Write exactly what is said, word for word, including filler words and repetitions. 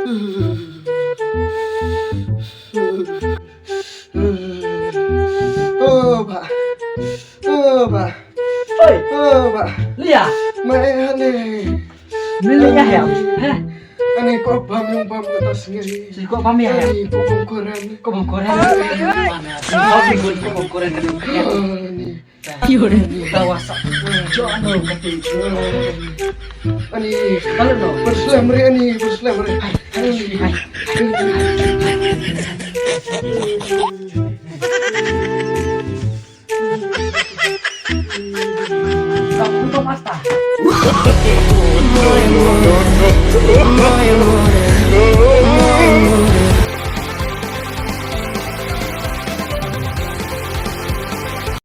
Oh, ba. Oh, ba. Oi, Oh, ba. Lia. Mai hane. Lia ya. Heh. Ani ko bam yung bam kata sendiri. Si ko bam ya. Ani ko bam koran. Ko bam koran. Ko bam koran. Ani. Yore. Tawasa. Jono kati. Ani. Kalau no. Berselam re ani, berselam re. Ani.